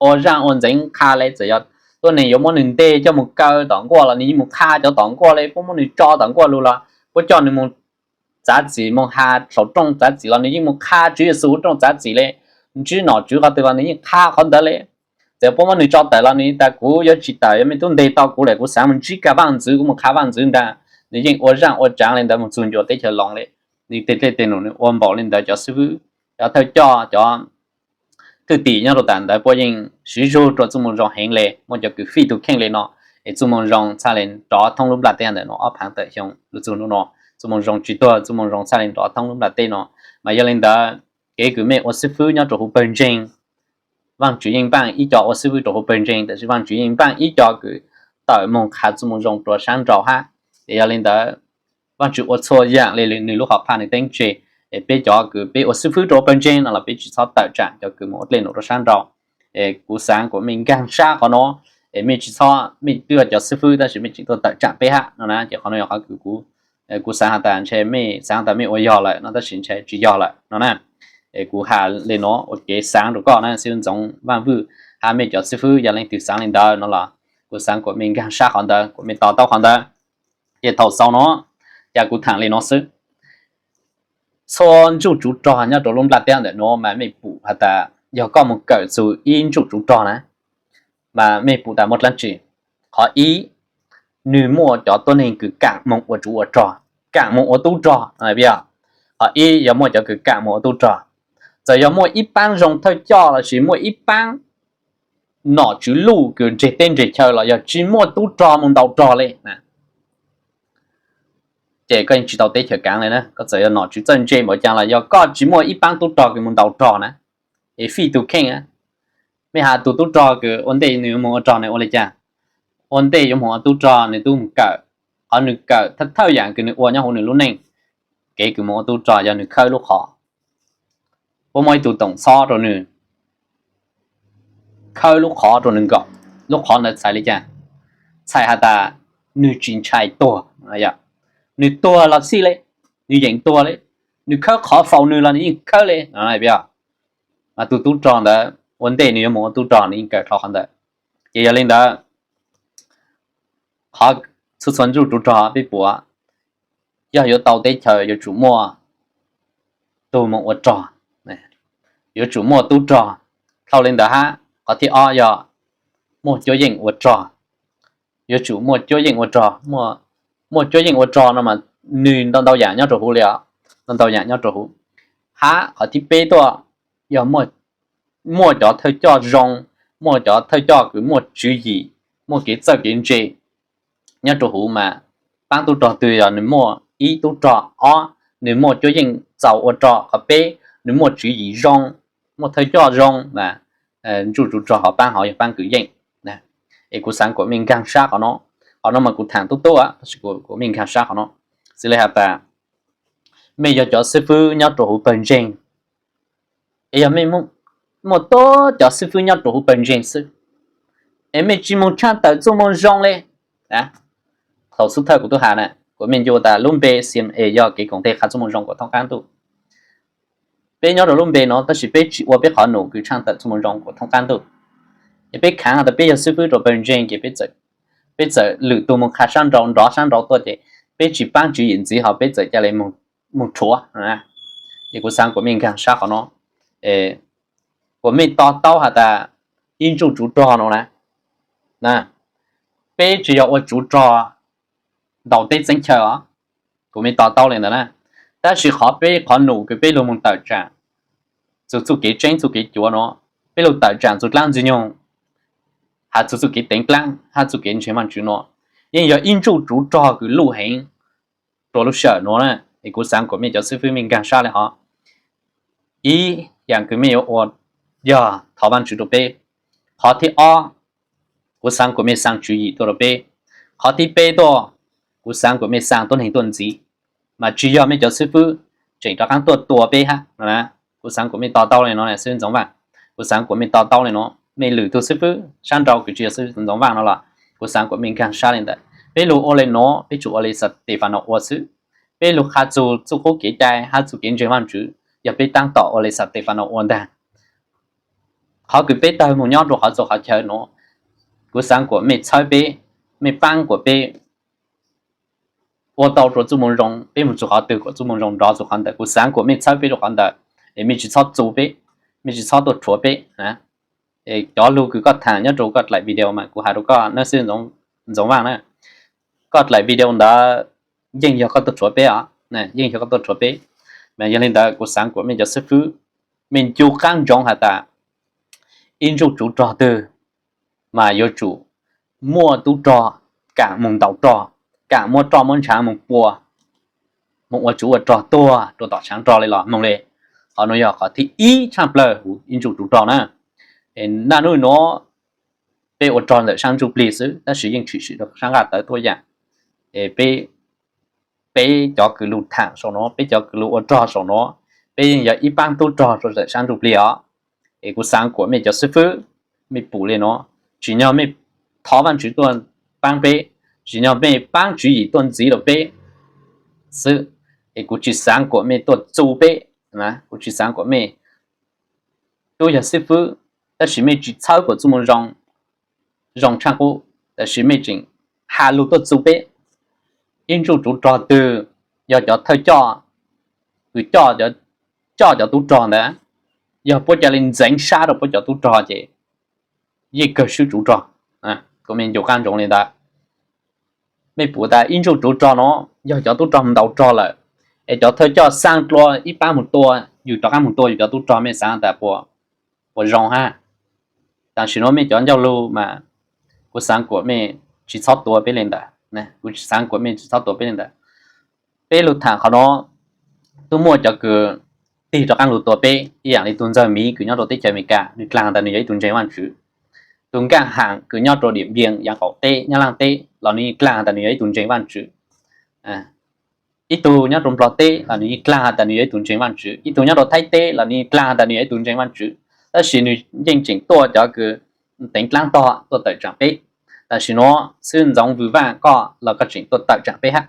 ua zaaj ua ntxeev qha le, txawm yog tuab neeg yuav muab nwg nteg coj moog kaw tom nkuaj los nwg yeej moog qha cov tom nkuaj le, puab muab nwg tso tom nkuaj lug los puab coj nwg moog txav txim moog has saum rooj txav txim los nwg yeej moog qha Tswv Yexus rooj txav txim le, ntsib nom tswv qhov twg los nwg yeej qha qhov ntawd le. Txawm puab muab nwg tso tawm los nwg tas kuv yuav tsi tawm, yog mej tub nteg tau kuv lawm kuv xaav moog ntsib kag vaaj ntxwv, kuv moog qha vaaj ntxwv ntaag. Nwg yeej ua zaaj ua tsaav le ntawd moog txug ncua teb chaws Loos le. Nwg tej dlej tej num nwg ua npaum le ntawd, cov xib hwb, cov thawj coj, cov thwj tim nyob rua taag ntawd puab yeej siv zug rua txuj moo zoo heev le, muaj cov kws fij tug kheej le no, es txuj moo zoo txhaj le nrov thoob lub nplaj teb ntawm nuav ob phaav tawm xyoo lug txug nub no. Txuj moo zoo tsi tuag, txuj moo zoo txhaj le nrov thoob lub nplaj teb no. Mas yog le ntawd, kev kws mej ua xib fwb nyob rua huv pawg ntseeg, Vaajtswv yeej npaaj ib co ua xib fwb rua huv pawg ntseeg, tab sis Vaajtswv yeej npaaj ib co kws tawm moog qha txuj moo zoo rua saab nrau hab. Es yog le ntawd, Vaajtswv ua txhua yaam le nwg lub hom phaj nwg teeb tseg. Es peb cov kws peb ua xib fwb rua huv pawg ntseeg no los peb tsi txhob tawm tsaam cov kws moog ua dlej num rua saab nrau. Es kuv xaav kuas mej nkaag sab qhov no, es mej tsi txhob, mej twb yog cov xib fwb tab sis mej tseem tuaj tawm tsaam peb hab no na. Ces qhov no yog qhov kws kuv, kuv xaav has tas ntshe mej xaav tas mej ua yog lawm no tab sis ntshe tsi yog lawm no na. Es kuv has le nuav ua kev xaav rua koj na, xib fwb Ntxoov Vaaj Vwj hab mej cov xib fwb yog leej twg xaav le ntawd no los kuv xaav kuas mej nkaag sab qhov ntawd, kuas mej to taub qhov ntawd. Ces thaum xaus no, cas kuv thaam le nuav xwb. Txhua ntsuj tsuv rog nyob rua lub nplaj teb ntawm nuav mas mej pum has tas yog koj moog kawm txug ib ntsuj tsuv rog na, mas mej pum tas muaj dlaab tsi? Qhov ib, nwg muaj cov tuab neeg kws kaam moog ua tsuv ua rog, kaam moog ua tub rog. Qhov ib yog muaj cov kws kaam moog ua tub rog. Txawm yog muaj ib paab zoo thawj coj lossis muaj ib paab nom tswv luj kws ntseg teb ntseg chaw los yog tsi muaj tub rog moog ntaus rog le, ces koj yeej tsi tau teb chaws kaav le na. Koj txawm yog nom tswv txawj ntse npaum caag los yog koj tsi muaj ib paab tub rog kws moog ntaus rog na, es fij tug kheej. Mej has tug tub rog kws ua ntej nwg yuav moog ua rog nwg ua le caag? Ua ntej yuav moog ua tub rog nwg tub moog kawm. Qhov nwg kawm thawj thawj yaam kws nwg ua nyob huv nwg lub neej, kev kws moog ua tub rog yog nwg khawb lub qhov. Puab muab ib tug toom txhob rua nwg, khawb lub qhov rua nwg nkaum. Lub qhov ntawd txhais le caag? Txhais has tas nwg tsi ntshai tuag. Nwg tuag los xij le, nwg yeem tuag le, nwg khawb qhov faus nwg los nwg yeej khawb le. Mas tug tub rog ntawd ua ntej nwg yuav moog ua tub rog nwg yeej kawm dlhau qhov ntawd. Ces yog le ntawd, qhov txhua txhua ntsuj tsuv rog peb pum, yog yuav tau teb chaws yuav tsum muaj tug moog ua rog, yuav tsum muaj tub rog. Dlhau le ntawd hab, qhov thib ob yog muaj cuab yeej ua rog. Yuav tsum muaj cuab yeej ua rog. Muaj cuab yeej ua rog no mas nwg ntau ntau yaam nyob rua huv le os, ntau ntau yaam nyob rua huv. Hab qhov thib peb tuaj, yog muaj cov thawj coj zoo, muaj cov thawj coj kws muaj tswv yim, muaj kev txawj kev ntse nyob rua huv mas paab tub rog twg yog nwg muaj ib tub rog, ob, nwg muaj cuab yeej txaus ua rog, qhov peb, nwg muaj tswv yim zoo, muaj thawj coj zoo mas ntsuj tsuv rog hov paab hov yog paab kws yeej. Es kuv xaav kuas mej nkaag sab qhov no. Qhov no mas kuv tham tub tub, tab sis kuv mej nkag sab qhov no. Xws li has tas mej yog cov xib fwb nyob rau huv pawg ntseeg, es yog mej muaj tuab cov xib fwb nyob rau huv pawg ntseeg xwb, es mej tsis moog tshaj tawm txuj moo zoo le. Thaum xub thawj kuv tub has na, kuv mej ncu tas lub npe C M A yog kev koom tes qha txuj moo zoo kuas thoob qab ntuj. Peb nyob rau lub npe no tab sis peb tsis ua peb qhov num kws tshaj tawm txuj moo zoo kuas thoob qab ntuj. Es peb khaav tas peb yog xib fwb rau pawg ntseeg ces peb txawm lwm tug moog qha sab nraud nrov sab nraud tuaj ces peb tsis paab tswv yim ntxiv ho peb txawm ca le moog rhuav. Es kuv xaav kuas mej nkag sab qhov no, kuas mej to taub has tas ib ntsuj tsuv rog no na, peb tsis yog ua tsuv rog ntaus teb txeeb chaw os. Kuas mej to taub le ntawd na, tab sis qhov peb qhov num kws peb lug moog tawm tsaam txug txuj kev tseeb txuj kev cuav no, peb lug tawm tsaam txug dlaab ntxwg nyoog, has txug txuj kev teev dlaab hab txuj kev ntseeg Vaajtswv no, yeej yog ib ntsuj tsuv rog kws luj heev rua lub sij hawm nuav na. Es kuv xaav kuas mej cov xib fwb mej nkag sab le hov. Ib yaam kws mej yuav ua yog thov Vaajtswv rua peb. Qhov thib ob, kuv xaav kuas mej xaa tswv yim tuaj rua peb. Qhov thib peb tuaj, kuv xaav kuas mej xaa tuab neeg tuaj ntxiv, mas tsis yog mej cov xib fwb tseem rov qaab tuaj tua peb hab no na. Kuv xaav kuas mej to taub le no xib fwb Ntxoov Vaaj, kuv xaav kuas mej to taub le no, mej lwm tug xib fwb sab nraud kws tsis yog xib fwb Ntxoov Vaaj no los kuv xaav kuas mej nkag sab le ntawd. Peb lug ua le nuav peb tsuas ua le Xatefanaus ua xwb. Peb lug qha txug txuj qub kev cai hab txuj kev ntseeg Vaajtswv yog peb taab tom ua le Xatefanaus ua ntag. Qhov kws peb tawg moog nyob rua qhov txhua qhov chaw nuav, kuv xaav kuas mej txhawb peb, mej paab kuas peb ua tau rua txuj moo zoo, peb moog txug qhov twg kuas txuj moo zoo nrov txug qhov ntawd. Kuv xaav kuas mej txhawb peb rua qhov ntawd, es mej tsis txhob txu peb, mej tsis txhob tuaj rhuav peb. Cov lug kws koj tham nyob rau koj dlaim video mas kuv has rua koj na xib fwb Ntxoov Vaaj na, koj dlaim video ntawd yeej yog koj tuaj rhuav peb os, yeej yog koj tuaj rhuav peb. Mas yog le ntawd kuv xaav kuas mej cov xib fwb mej ncu qaab ntsoov has tas ib ntsuj tsuv rog twg mas yuav tsum muaj tub rog kaam moog ntaus rog, kaam muab roj muab ntshav moog pua, moog ua tsuv ua rog tuag rua tom tshaav rog le los moog le. Qhov nuav yog qhov thib ib tshaj plawg huv ib ntsuj tsuv rog na. Naj nub nuav peb ua rog ntawm sab ntsuj plig xwb tab sis yeej tshwm sim rua sab nqaj tawv tuab yaam. Peb, peb cov kws lug thaam saum nuav, peb cov kws lug ua rog saum nuav, peb yeej yog ib paab tub rog rua ntawm sab ntsuj plig os. Es kuv xaav kuas mej cov xib fwb mej pum le nuav, tsim nyog mej thov Vaajtswv tuaj paab peb, tsim nyog mej paab tswv yim tuaj ntxiv rua peb xwb. Es kuv tsis xaav kuas mej tuaj txu peb, kuv tsis xaav kuas mej tub yog xib fwb tab sis mej tsis txhawb kuas txuj moo zoo, zoo tshaj qub, tab sis mej tseem has lug tuaj txu peb. Ib ntsuj tsuv rog twg yog cov thawj coj kws coj cov tub rog ntawd, yog puab ca le ntxeev sab rua puab cov tub rog ces yeej kawg swb tsuv rog. Kuv mej ncu qaab ntsoov le ntawd. Mej pum tas ib ntsuj tsuv rog nuav yog cov tub rog moog ntaus rog lawm, es cov thawj coj xaa dlua ib paab moog tua, yug rov qaab moog tua yug cov tub rog, mej xaav tas puas zoo hab? Tam sim nuav mej cov ncauj lug mas kuv xaav kuas mej tsis txhob tua peb le ntawd, kuv tsis xaav kuas mej tsis txhob tua peb le ntawd. Peb lug thaam qhov nuav, tub muaj cov kws tig rov qaab lug tua peb, ib yaam le tug ntxawg Miv kws nyob rua teb chaws Amelikas, nwg dlaag tas nwg yog ib tug ntseeg Vaajtswv. Tug nkaaj haam kws nyob rua Diam Npiam, Yaav Qaum teb, Nyab Laaj teb los nwg yeej dlaag tas nwg yog ib tug ntseeg Vaajtswv. Ib tug nyob rua Nplog teb los nwg yeej dlaag tas nwg yog ib tug ntseeg Vaajtswv, ib tug nyob rua Thaib teb los nwg yeej dlaag tas nwg yog ib tug ntseeg Vaajtswv, tab sis nwg yeej tseem tuaj cov kws teev dlaab tog tuaj tawm tsaam peb. Tam sim nuav xib fwb Ntxoov Vwm Vaaj koj los koj tseem tuaj tawm tsaam peb hab.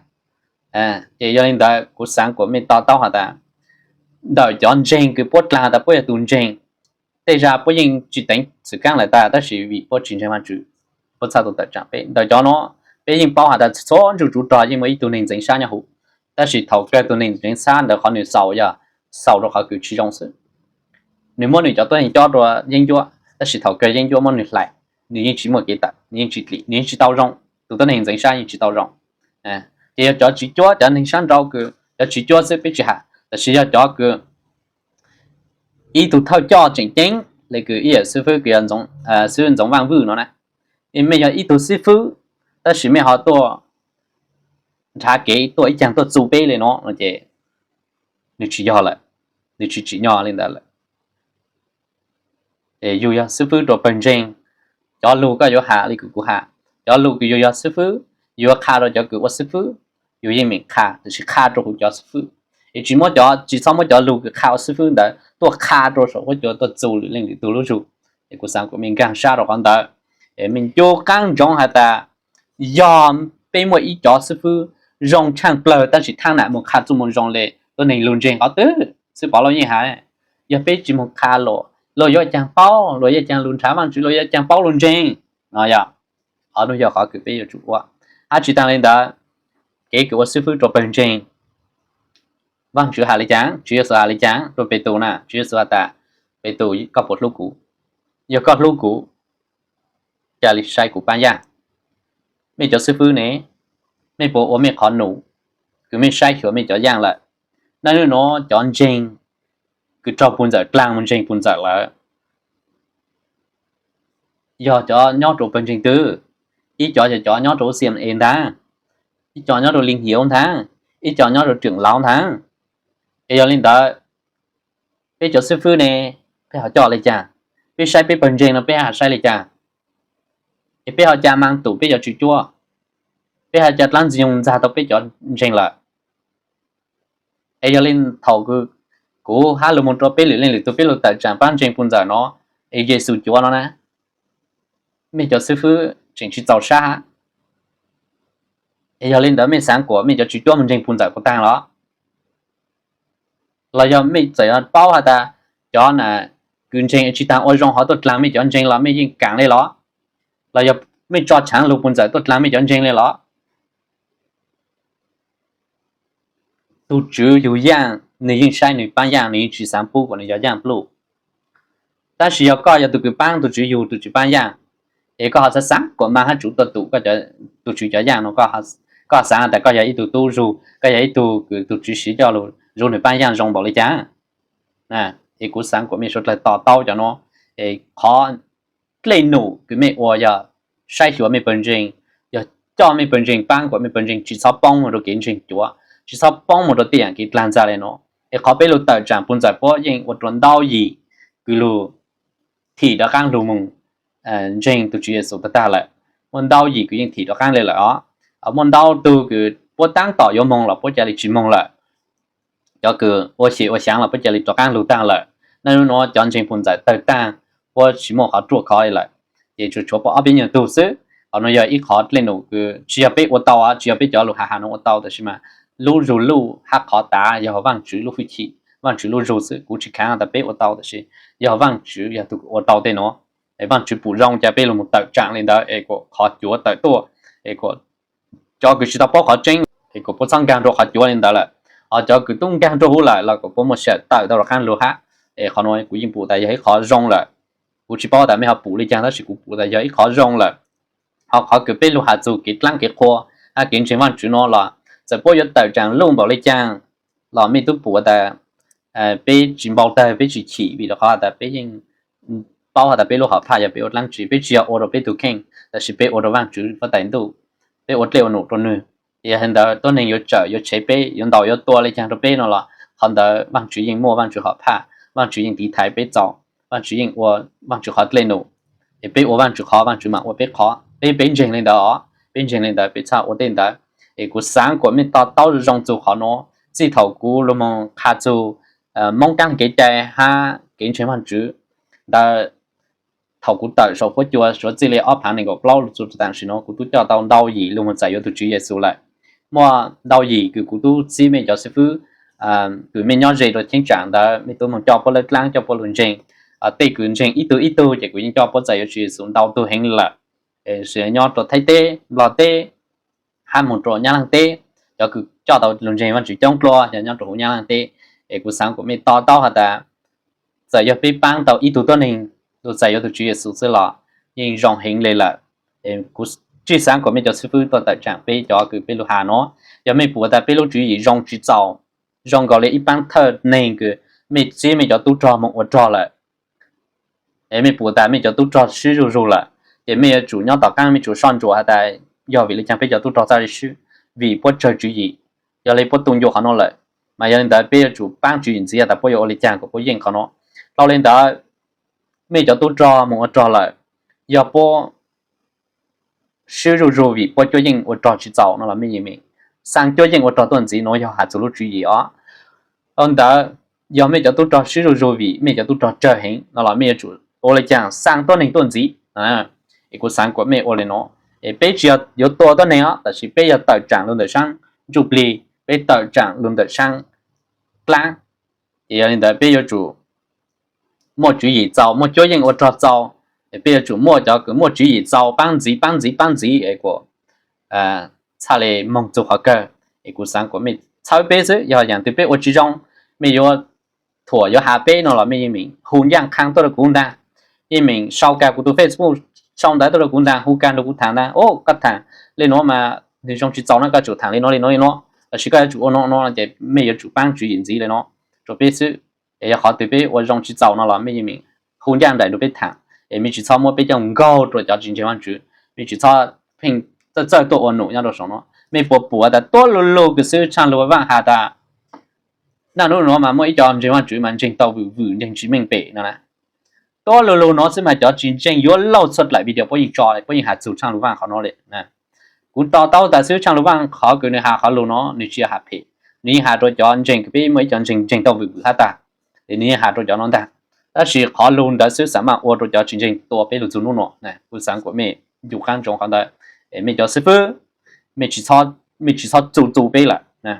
Ces yog le ntawd kuv xaav kuas mej to taub has tas ntawm cov ntseeg kws puab dlaag tas puab yog tug ntseeg, tej zag puab yeej tsis teev xwm kaab lawm tas tab sis vim puab tsis ntseeg Vaajtswv, puab txhaj tuaj tawm tsaam peb. Ntawm cov nuav peb yeej paub has tas txhua ntsuj tsuv rog yeej muaj ib tug neeg ntxeev sab nyob huv, tab sis thaum kawg tug neeg ntxeev sab ntawd qhov nwg xaus yog xaus rua qhov kws tsis zoo xwb. Nwg muab nwg cov tuab neeg cob rua yeeb ncuab, tab sis thaum kawg yeeb ncuab muab nwg hlais, nwg yeej tsis muaj kev tawm, nwg yeej tsis dlim, nwg yeej tsis tau zoo. Tug tuab neeg ntxeev sab yeej tsis tau zoo. Ces yog cov tswv cuab, cov neeg sab nraud kws cov tswv cuab xwb peb tsis has, tab sis yog cov kws ib tug thawj coj tseem ceeb le kws ib yam xib fwb kws yog xib fwb Ntxoov Vaaj Vwj no na, mej yog ib tug xib fwb tab sis mej ho tuaj nrhav kev tuaj ib caag tuaj txu peb le nuav no ces nwg tsis yog lawm, nwg tsis tsim nyog le ntawd lawm. Yug yog xib fwb rua pawg ntseeg, cov lug koj yuav has le kws kuv has, cov lug kws yug yog xib fwb Yuav qha rau cov kws ua xib fwb, yus yeej meem qha, tiam sis qha rau huv cov xib fwb. Es tsis muab cov, tsis txhob muab cov lug kws qha ua xib fwb ntawd tuaj qha rau saum huab cua tuaj txug lwm leej lwm tug lub zug. Es kuv xaav kom mej nkaag sab rau qhov ntawd. Es mej ncu qaab ntsoov has tas, yog peb muaj ib cov xib fwb zoo tshaaj plawg tab sis thaab nam moog qha txuj moo zoo le tuab neeg lug ntseeg qhov twg, xib pov luag yeej has, yog peb tsis moog qha luas, luag yuav caag paub, luag yuav caag lug nrhav Vaajtswv, luag yuav caag paub lug ntseeg. No yog, qhov nuav yog qhov kws peb yuav tsum ua. Hab tsis taag le ntawd, kev kws ua xib fwb rua pawg ntseeg, Vaajtswv has le caag, Tswv Yexus has le caag rua Petus na? Tswv Yexus has tas, Petus, koj puas hlub kuv? Yog koj hlub kuv, ca le saib kuv paab yaaj. Mej cov xib fwb ne, mej puas ua mej qhov num kws mej saib xyuas mej cov yaaj lawm? Naj nub nuav cov ntseeg kws raug puj ntxawm dlaag moog ntseeg puj ntxawm lawm, yog cov nyob rua pawg ntseeg twg? Ib cov yog cov nyob rua lub C M E ntaag, ib cov nyob rua Lee Hios ntaag, ib cov nyob rua Trưởng Lão ntaag. Es yog le ntawd, peb cov xib fwb ne, peb ho coj le caag? Peb saib peb pawg ntseeg no peb ho saib le caag? Es peb ho ca maa tum peb cov tswv cuab, peb ho ca dlaab ntxwg nyoog ntxag tau peb cov ntseeg lawm? Es yog le thaum kuv hab lug moog rua peb lwm leej lwm tug peb lug tawm tsaam paab ntseeg puj ntxawm no, es Yexus cuav no na, mej cov xib fwb tseem tsis txaus sab hab? Es yog le ntawd mej xaav kuas mej cov tswv cuab moog ntseeg puj ntxawm puas taag los? Los yog mej txawm paub has tas cov na kws ntseeg tsis taag ua zoo ho tuaj dlaag mej cov ntseeg los mej yeej kaam le los? Los yog mej tso tshaav lug puj ntxawm tuaj dlaag mej cov ntseeg le los? Tug Tswv yug yaaj, nwg yeej saib nwg paab yaaj, nwg yeej tsis xaav pub kuas nwg cov yaaj pluj. Tab sis yog koj yog tug kws paab tug Tswv yug tug Tswv paab yaaj, es koj ho xaav xaav kuas maa hab tsuv tuaj tum tug Tswv cov yaaj no, koj xaav tas koj yog ib tug tub zug, koj yog ib tug kws tug Tswv siv coj lug zug nwg paab yaaj zoo npaum le caag? Es kuv xaav kuas mej suav dlawg to taub cov nuav. Es qhov dlej num kws mej ua yog saib xyuas mej pawg ntseeg, yog coj mej pawg ntseeg paab kuas mej pawg ntseeg tsis txhob poob moog rua kev ntseeg cuav, tsis txhob poob moog rua tej yaam kev dlaag ntxag le nuav. Es qhov peb lug tawm tsaam puj ntxawm puab yeej ua rua ntau yim kws lug thim rov qaab lug moog ntseeg tug Tswv Yexus tag tag lawm. Muaj ntau yim kws yeej thim rov qaab le lawm os. Muaj ntau tug kws puab taab tom yuav moog los puab ca le tsis moog lawm. Cov kws ua xyem ua xyaav los puab ca le rov qaab lug taag lawm. Naj nub nuav cov ntseeg puj ntxawm tawg taag, puab tsis muaj qhov ruaj khov lawm, ces tsuas tshuav puab ob peb nyuag tug xwb. Qhov nuav yog ib qhov dlej num kws tsis yog peb ua tau, tsis yog peb cov lug has has nuav ua tau, tab sis mas lub zug luj hab qhov tav yog Vaajtswv lub hwj chim, Vaajtswv lub zug xwb. Kuv tsis khaav tas peb ua tau, tab sis yog Vaajtswv yog tug ua tau tej nuav. Es Vaajtswv pum zoo ca peb lug moog tawm tsaam le ntawd es kuas qhov cuav tawm tuaj, es kuas cov kws tsis tau paub qhov tseeb es kuas puab txhob nkaag rua qhov cuav le ntawd lawm. Ho cov kws tub nkaag rua huv lawm los kuas puab muaj sij hawm tawm tau rov qaab lug hab. Es qhov nuav kuv yeej pum tas yog ib qhov zoo lawm. Kuv tsis paub tas mej ho pum le caag, tab sis kuv pum tas yog ib qhov zoo lawm. Ho qhov kws peb lug has txug kev dlaab kev qhua hab kev ntseeg Vaajtswv nuav los, txawm puab yuav tawm tsaam luj npaum le caag los mej tub pum tas peb tsis npau tawg, peb tsis chim, vim rau qhov tas peb yeej paub has tas peb lub hom phaj yog peb ua dlaab tsi, peb tsis yog ua rau peb tug kheej, tab sis peb ua rau Vaajtswv huab tais ntuj, peb ua dlej ua num rau nwg. Yog li ntawd tuab neeg yuav tsawm yuav tshev peb, yuav ntaus yuav tua le caag rau peb no los, qhov ntawd Vaajtswv yeej muaj Vaajtswv hom phaj, Vaajtswv yeej tiv thaiv peb txaus, Vaajtswv yeej ua Vaajtswv qhov dlej num. Es peb ua Vaajtswv qhov, Vaajtswv mam ua peb qhov. Peb, peb ntseeg li ntawd os, peb ntseeg li ntawd peb txhaj ua tej ntawd. Es kuv xaav kuas mej to taub zoo zoo txug qhov nuav, txij thaum kuv lug moog qha txug Moob kaab kev cai hab kev ntseeg Vaajtswv ntawd, thaum kuv tawm saum huab cua suav txij li ob phaav nees nkaum plaub lug txug tam sim nuav kuv tub coj tau ntau yim lug moog txais yuav tug Tswv Yexus lawm. Muaj ntau yim kws kuv tub txib mej cov xib fwb kws mej nyob ze rua cheeb tsam ntawd, mej tub moog coj puab lawb dlaab coj puab lug ntseeg. Tej kws ntseeg ib tug ib tug ces kuv yeej coj puab txais yuav Tswv Yexus ntau tug heev lawm. Nyob rua Thaib teb, Nplog teb, hab moog rua Nyab Laaj teb, cov kws coj tau lug ntseeg Vaajtswv coob dlua yog nyob rua huv Nyab Laaj teb. Es kuv xaav kuas mej to taub has tas, txawm yog peb paab tau ib tug tuab neeg lug txais yuav tug Tswv Yexus xwb los yeej zoo heev le lawm. Kuv tsi xaav kuas mej cov xib fwb tuaj tawm tsaam peb cov kws peb lug has nuav. Yog mej pum tas peb lub tswv yim zoo tsis txaus, zoo nkaus li ib paab thawj neeg kws mej txib mej cov tub rog moog ua rog lawm, es mej pum tas mej cov tub rog swb zuj zug lawm, ces mej yuav tsum nyob tom qaab mej tsum soj ntsuam has tas, yog vim le caag peb cov tub rog txhaj le swb? Vim puab tsawg tswv yim, yog le puab tu ncua qhov nuav lawm. Mas yog le ntawd peb yuav tsum paab tswv yim ntxiv tas puab yuav ua le caag kuas puab yeej qhov nuav. Dlhau le ntawd, mej cov tub rog moog ua rog lawm, yog puab sib zuj zus vim puab cuab yeej ua rog tsis txaus no los mej yeej meem xaa cuab yeej ua rog tuaj ntxiv, nuav yog has txug lub tswv yim os. Ua ntawd, yog mej cov tub rog sib zuj zus vim mej cov tub rog tsawg heev no los mej yuav tsum ua le caag xaa tuab neeg tuaj ntxiv. Es kuv xaav kuas mej ua le nuav, es peb tsis yog yuav tua tuab neeg os, tab sis peb yog tawm tsaam lug ntawm saab ntsuj plig, peb tawm tsaam lug ntawm saab dlaab. Es yog li ntawd peb yuav tsum muaj tswv yim txaus, muaj cuab yeej ua rog txaus. Es peb yuav tsum muaj cov kws muaj tswv yim txaus paab ntxiv, paab ntxiv, paab ntxiv es kuas txhaj le moog txug qhov kawg. Es kuv xaav kuas mej txhawb peb xwb, yog yaam twg peb ua tsis zoo, mej yuav thuam yuav has peb no los mej yeej meem hu ncaaj qhaa tuaj rau kuv ntaag, yeej meem sau kag kuv tug Facebook, sau ntawv tuaj rau kuv ntaag, hu kag nrug kuv thaam ntaag, o, koj thaam le nuav mas nwg zoo tsis txaus na, koj tsum thaam le nuav le nuav le nuav, tab sis koj yuav tsum ua nuav nuav, ces mej yuav tsum paab tswv yim ntxiv le nuav rua peb xwb. Es yog qhov twg peb ua zoo tsis txaus no los mej yeej meem hu ncaaj nraim rau peb thaam. Es mej tsis txhob muab peb coj nkaug rua cov tsis ntseeg Vaajtswv, mej tsis txhob pheej txawj txawj tuaj ua num nyob rau saum nuav. Mej puas pum tas tuab lug lug kws xwb tshaaj lug vaaj has tas naj nub nuav mas muaj ib co ntseeg Vaajtswv mas ntseeg tau vwm vwm ntseeg tsis meej pem no na. Tuab lug lug nuav xwb mas cov tsis ntseeg yuav laug txhua dlaim video puab yeej tso, puab yeej has txug tshaaj lug vaaj qhov nuav le. Kuv to taub tas xwb tshaaj lug vaaj qhov kws nwg has qhov lug nuav nwg tsis yog has phem, nwg yeej has rua cov ntseeg kws peb muaj ib co ntseeg ntseeg tau vwm vwm hab tag, es nwg yeej has rua cov nuav ntag. Tab sis qhov lug ntawd xwb xaav mas ua rua cov tsis ntseeg tua peb lug txug nub nuav na. Kuv xaav kuas mej ncu qaab ntsoov qhov ntawd, es mej cov xib fwb, mej tsis txhob txu txu peb lawm.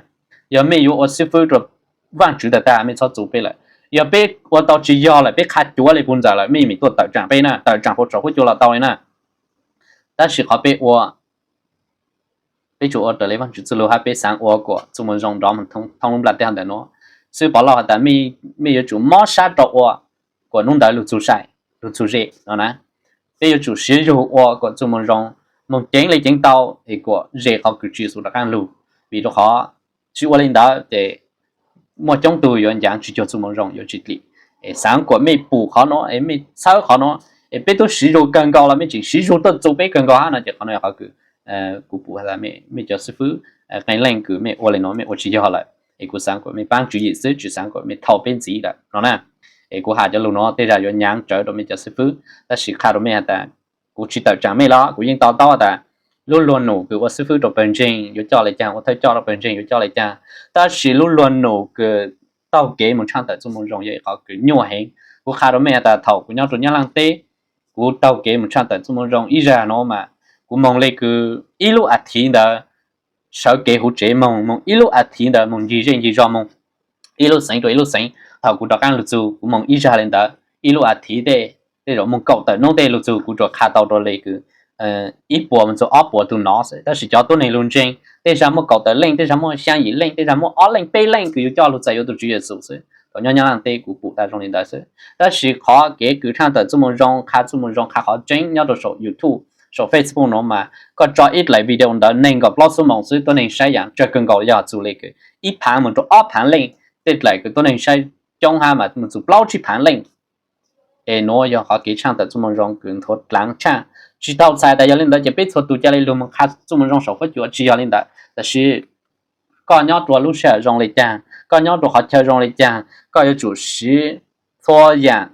Yog mej yuav ua xib fwb rua Vaajtswv tag tag mej txhob txu peb lawm. Yog peb ua tau tsis yog lawm peb qha cuav le puv ntxawm lawm mej meem tuaj tawm tsaam peb na, tawm tsaam puas tsaus huab cua los tau li na. Tab sis qhov peb ua, peb tsuas ua raws le Vaajtswv txuj lug hab peb xaav ua kuas Txuj Moo Zoo nrov moog thoob lub nplaj teb ntawm nuav xwb. Pov Lauj has tas mej yuav tsum mob sab rau ua kuas nub ntawd lug txug sai, lug txug ze no na. Peb yuav tsum siv zug ua kuas Txuj Moo Zoo moog ceev le ceev tau es kuas ze qhov kws Tswv Yexus rov qaab lug, vim rau qhov tsis ua le ntawd ces muaj coob tug yuav ncav tsis cuag Txuj Moo Zoo yuav tsis dlim. Es xaav kuas mej pum qhov nuav es mej txhawb qhov nuav, es peb tub siv zug kawg nkaus los mej tseem siv zug tuaj txu peb kawg nkaus hab no ces qhov nuav yog qhov kws kuv pum has tas mej cov xib fwb qee leej kws mej ua le nuav mej ua tsis yog lawm, es kuv xaav kuas mej paab tswv yim xwb tsis xaav kuas mej thau peb ntxiv lawm no na. Es kuv has cov lug nuav tej zag yuav nyaav tsawv rua mej cov xib fwb, tab sis qha rua mej has tas kuv tsis tawm tsaam mej los kuv yeej to taub tas lub luag num kws ua xib fwb rua pawg ntseeg yuav coj le caag, ua thawj coj rua pawg ntseeg yuav coj le caag, tab sis lub luag num kws taug kev moog tshaj tawm Txuj Moo Zoo yog ib qhov kws nyuaj heev. Kuv qha rua mej has tas thaum kuv nyob rua Nyab Laaj teb, kuv taug kev moog tshaj tawm Txuj Moo Zoo ib zag nuav mas kuv moog le kws ib lub a thiv ntawd sawv kev huv tsev moog, moog ib lub a thiv ntawd moog ncig zej ncig zog moog ib lub xeev rua ib lub xeev. Thaum kuv rov qaab lug txug kuv moog ib zag le ntawd ib lub a thiv tej, tej zaum moog kaum tawm nub tej lug txug kuv tsuas qha tau rua le kws ib puas moog txug ob puas tug nov xwb, tab sis cov tuab neeg lug ntseeg tej zag muaj kaum tawm leej, tej zag muaj xyaa yim leej, tej zag muaj ob leej peb leej kws yuav coj lug txais yuav tus Tswv Yexus xwb. Thaum nyob Nyab Laaj teb kuv pum tas zoo le ntawd xwb, tab sis qhov kev kws tshaj tawm Txuj Moo Zoo, qha Txuj Moo Zoo, qha qhov tseeb nyob rua saum YouTube, saum Facebook nuav mas koj tso ib dlaim video ntawd neeg nkaum plaub xuab moos xwb tuab neeg saib yaam tsawg kawg nkaus yog txug le kws ib phaav moog rua ob phaav leej, tej dlaim kws tuab neeg saib coob hab mas moog txug plaub tsib phaav leej. Es nuav yog qhov kev tshaj tawm Txuj Moo Zoo kws nthuav dlaav tshaj. Tsis tau txhais tas yog le ntawd ces peb txhua tug ca le lug moog qha Txuj Moo Zoo saum huab cua, tsis yog le ntawd, tab sis koj nyob rua lub sij hawm zoo le caag, koj nyob rua qhov chaw zoo le caag, koj yuav tsum siv txhua yaam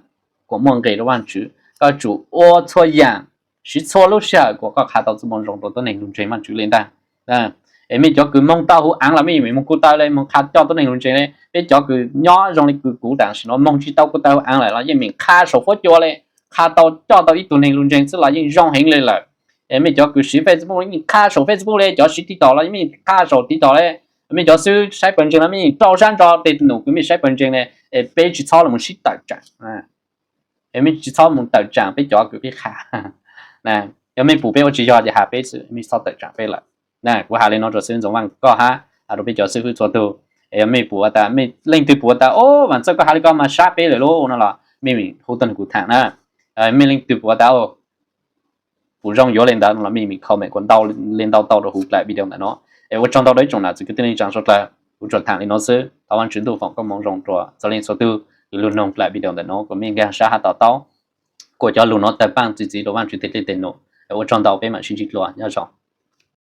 kuas muaj nqis rua Vaajtswv, koj yuav tsum ua txhua yaam, siv txhua lub sij hawm kuas koj qha tau Txuj Moo Zoo rua tuab neeg lug ntseeg Vaajtswv le ntag. Es mej cov kws moog tau huv aav los mej yeej meem moog kuj taw le, moog qha coj tuab neeg lug ntseeg le. Peb cov kws nyob zoo le kws kuv tam sim nuav moog tsis tau kuj taw huv aav lawm los yeej meem qha saum huab cua le, qha tau coj tau ib tug neeg lug ntseeg xwb los yeej zoo heev le lawm. Es mej cov kws siv Facebook yeej qha saum Facebook le, cov siv TikTok los mej qha saum TikTok le, mej cov xwb saib pawg ntseeg los mej yeej rau sab ntso tej num kws mej saib pawg ntseeg le. Es peb tsis txhob lug moog sib tawm tsaam, es mej tsis txhob moog tawm tsaam peb cov kws peb qha. Yog mej pum peb ua tsis yog ces has peb xwb, mej txhob tawm tsaam peb lawm. Kuv has le nuav rua xib fwb Ntxoov Vaaj koj hab, has rua peb cov xib fwb txhua tug. Es yog mej pum tas, mej leej twg pum tas o, Vaam Txawj koj has le koj mas sab peb lawm lauj no los mej hu tuaj nrug kuv thaam na. Mej leej twg pum tas pum zoo yuav le ntawd no los mej comment kuas ntau le ntau tau rua huv dlaim video ntawm nuav. Es ua tsaug ntau rua ib tsoom nam txiv kwv tij neej tsaa suav dlawg, kuv tsuas thaam le nuav xwb. Thov Vaajtswv ntuj foom koob moov zoo rua txhua leej txhua tug kws lug noog dlaim video ntawm nuav kuas mej nkaag sab hab to taub kuas cov lug nuav tawg paaj txi txiv rua Vaajtswv teg dlej teg num. Es ua tsaug ntau, peb maam sib ntsib dlua, nyob zoo.